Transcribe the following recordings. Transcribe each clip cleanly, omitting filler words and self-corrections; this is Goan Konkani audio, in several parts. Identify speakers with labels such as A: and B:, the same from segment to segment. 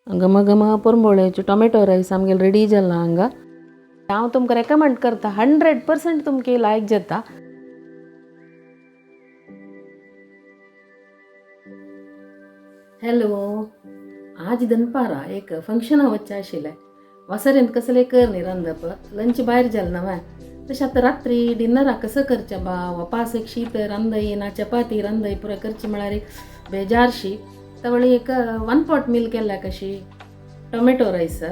A: घम घम पोरंबोळ्याचे टोमॅटो रायस आमगेले रेडी जाला हांगा. हांव तुमकां रेकमेंड करता, 100% तुमकां लायक जाता. हॅलो, आज दनपारा एक फंक्शना वच्चें आशिल्लें. वासरेंत कसलें कर न्ही रांदप, लंच भायर जालें ना तशें आतां रात्री डिनराक कसं करचें बा, वपास एक शीत रांदय ना चपाती रांदय पुरो करची म्हळ्यार एक बेजारशी. तवळी एक वन पॉट मील केल्या कशी टोमॅटो रायस.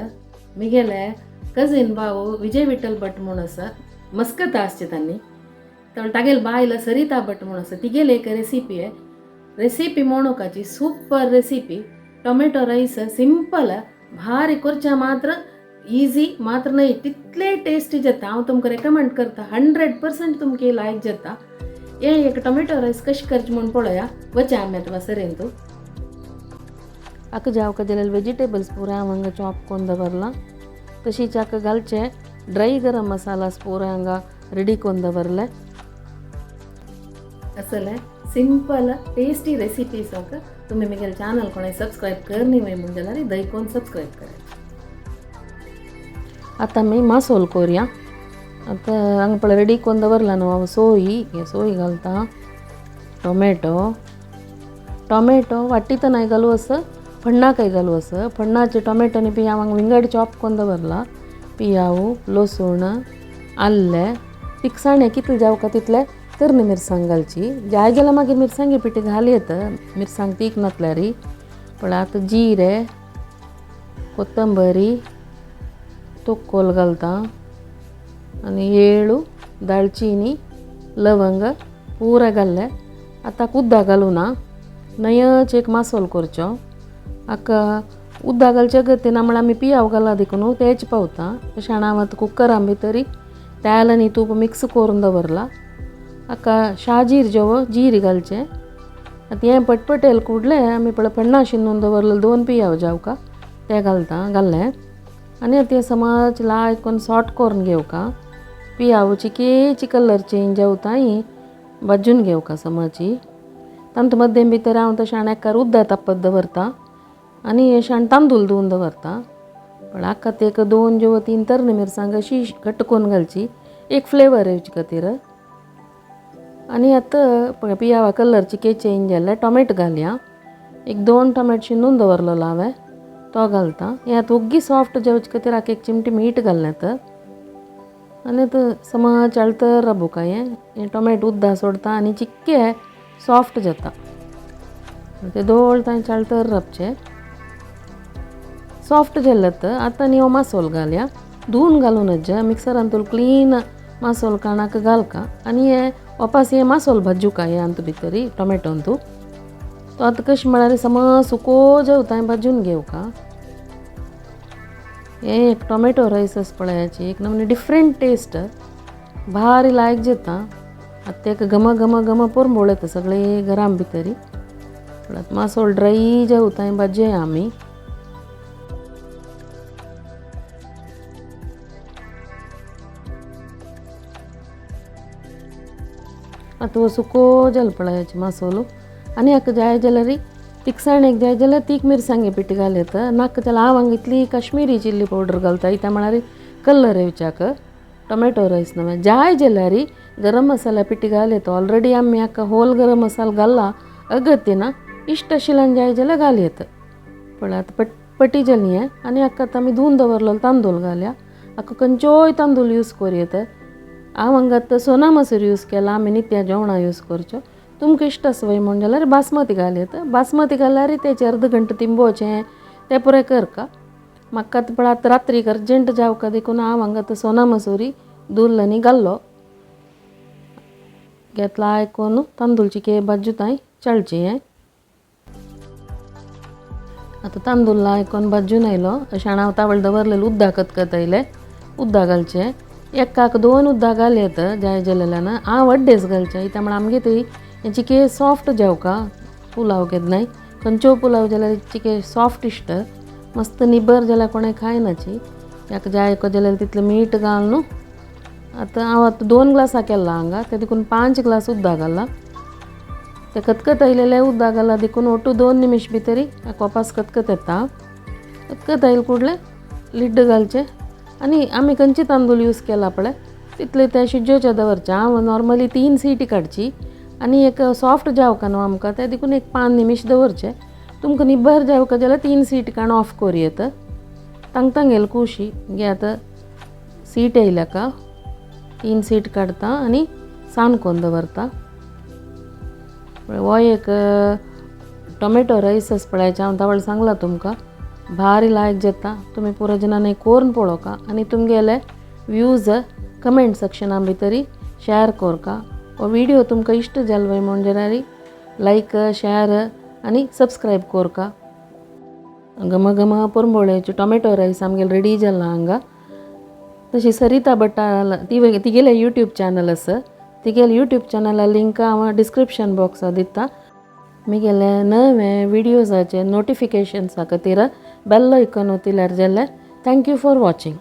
A: मिगेले कजीन भाव विजय विठ्ठल भट म्हूण आसा, मस्कत आसचे तांणी. तवळ तागेले बायल सरिता भट म्हूण आसा, तिगेली एक रेसिपी आहे. रेसिपी म्हणूकाची super recipe tomato rice. Simple भारी करच्या मात्र इजी मात्र न्हय, तितले टेस्टी जाता. हांव तुमकां रेकमेंड करता, 100% तुमकां लायक जाता. हे एक टोमॅटो रायस कशें करचें म्हूण पळोवया. वच्या आमी आतां वासरेंतू. आका जावका जाल्यार वेजिटेबल्स पुरा हांव हांगा चॉप करून दवरला. तशीच हाका घालचे ड्राय गरम मसालास पुरा हांगा रेडी करून दवरले. असले सिंपल टेस्टी रेसिपीसाक तुमी म्हगेले चॅनल कोणें सबस्क्रायब करनी वय म्हूण जाल्यार दयकोन सबस्क्रायब करायचे. आतां आमी मासोल करुया. आतां हांगा पळय रेडी करून दवरला न्हू हांव सोय, हे सोय घालता, टोमॅटो. टोमॅटो वाटीतनाय घालू आसा, फण्णाकय घालू आसा. फण्णाचे टोमॅटोनी बी हांव हांगा विंगड चॉप करून दवरला. पियाव, लसूण, आल्लें, तिखसाणे कितले जावका तितले तरणी मिरसांग घालची. जाय जाल्यार मागीर मिरसांगे पिठी घाल येता, मिरसांग तीख नासल्यार. पण आतां जिरे, कोथंबरी, तोक्कोल घालता आनी येळू, दालचिनी, लवंग पुरा घाल्ले. आतां उदक घालूं ना, नयच एक मासोल करचो. हाका उदक घालचे गतीन म्हळ्यार आमी पियाव घाला देखून तेच पावता. अशें हांव आतां कुकरान भितरी तेल आनी तूप मिक्स करून दवरला. हाका शाजीर जेव जीर घालचें. आतां हें पटपटेल कुडलें आमी पळय पन्नास शिनून दवरलें 2 पियाव जावका ते घालता घाल्लें. आनी आतां तें समज लायक करून सॉट करून घेवका. पियावची केची कलर चेंज जावता भाजून घेवका समजी. तांतू मदें भितर हांव तशें आनी एकार उदक तापत दवरता आनी अशें आनी तांदूळ धुवन दवरता. पण हाका एक 2 ज्यो 3 तरणी मिरसांग अशी कट करून घालची, एक फ्लेवर येवचे खातीर. आनी आतां पियावा कलर चिके चेंज जाल्ले टोमॅटो घालया. एक 2 टोमॅटो शिनून दवरलेलो हांवें, तो घालता. हें आतां ओग्गी सॉफ्ट जावचे खातीर हाका एक चिमटी मीठ घाललें आतां. आनी आतां समज चलतर राबोवका. हें टोमॅटो उदक सोडता आनी चिक्के सॉफ्ट जाता. ते दोळ तांय चालतर राबचें सॉफ्ट जाल्लें. आतां न्ही हो मासोल घालया. धुवन घालून मिक्सरान तुका क्लीन मासोल काणाक घालका. आनी हें वापास हें मासोल भाजूका हें अंतू भितरी टोमॅटोन तूं तो आतां कशें म्हळ्यार समज सुको जेवता भाजून घेवका. हें एक टोमॅटो रायस आसा पळयाची एक नमूने डिफरंट टेस्ट, भारी लायक जाता. आतां तेका घम घम घम पोरंबोळ येता सगळे घरां भितरी. मासोल ड्राय जेवता भाजया आमी. आतां सुको जालो पळयाची मासोलो. आनी हाका जाय जाल्यार तिखसाणेक जाय जाल्यार तीख मिरसांगे पिठी घाल येता. नाका जाल्यार हांव हांगा इतली काश्मिरी चिल्ली पावडर घालता, इत्या म्हळ्यार कलर येवच्याक टोमॅटो रायस नवें. जाय जाल्यार गरम मसाला पिठी घाल येता. ऑलरेडी आमी हाका होल गरम मसालो घालला अगत्य ना, इश्ट आशिल्ल्यान जाय जाल्यार घाल येता. पळय आतां पटपटी जाली हें. आनी हाका आतां आमी धुवन दवरलेलो तांदूळ घालया. हाका खंयचोय तांदूळ यूज करूं येता. हांव हांगा आतां सोना मसूर यूज केला, आमी नित्या जेवणां यूज करच्यो. तुमकां इश्ट आसा वय म्हूण जाल्यार बासमती घाल येता. बासमती घाल्यार तेचें अर्द घंटो तिंबोवचें तें पुरें करका. म्हाका आतां पळय आतां रात्रीक अर्जंट जावका देखून हांव हांगा आतां सोना मसुरी धुल्ल आनी घाल्लो. घेतला आयकून तांदूळची के भाजू तांय चळची हें. आतां तांदूळ आयकून भाजून आयलो. अशें हांव तावळ दवरलेलें उदक कतकत आयलें, उदक घालचें. एकाक 2 उदक घाल येता जाय जाल्यार. हांव अड्डेच घालचें इत्या म्हळ्यार आमगे थंय चिके सॉफ्ट जावका पुलाव केन्नाय खंयचो पुलाव जाल्यार चिके सॉफ्ट इश्ट मस्त निबर जाल्यार कोणें खायनाची. ताका जाय जाल्यार तितलें मीठ घाल न्हू. आतां हांव आतां 2 ग्लासां केला हांगा, ते देखून 5 ग्लास उदक घाला. ते कतकत आयलेलें उदक घाला देखून ओटू 2 निमिश भितरी वापास कतकत येता. उदक आयल कूडले लिड घालचें आनी आमी खंयचे तांदूळ यूज केला पळय तितले ते शिजोवचे दवरचे. हांव नॉर्मली 3 सीटी काडची आनी एक सॉफ्ट जावका न्हू आमकां ते देखून एक 5 निमिश दवरचे. तुमकां निब्बर जावका जाल्यार 3 सीट काडून ऑफ करूं येता. तांग तांगेल खुशी घे आतां सीट येयल्या का 3 सीट काडता आनी सान कोन्न दवरता. हो एक टोमॅटो रायस आसा पळय हांव तावळ सांगलां तुमकां भारी लायक जाता. तुमी पुरो जाणांनी कोरून पळोवका आनी तुमगेले व्यूज कमेंट सेक्शना भितरी शेअर करका. हो व्हिडिओ तुमकां इश्ट जालो म्हूण जाल्यार लायक शेअर आनी सबस्क्रायब करका. घम घम पुरंबोळेचो टोमॅटो रायस आमगेले रेडी जाला हांगा. तशी सरिता भट्टा ती तिगेले यूट्यूब चॅनल आसा, तिगेले यूट्यूब चॅनला लिंक हांव डिस्क्रिप्शन बॉक्सा दिता. मिगेले नवे व्हिडियोजाचे नोटिफिकेशन्सा खातीर बेल आयकॉन ओतिल्यार जाल्यार. Thank you for watching.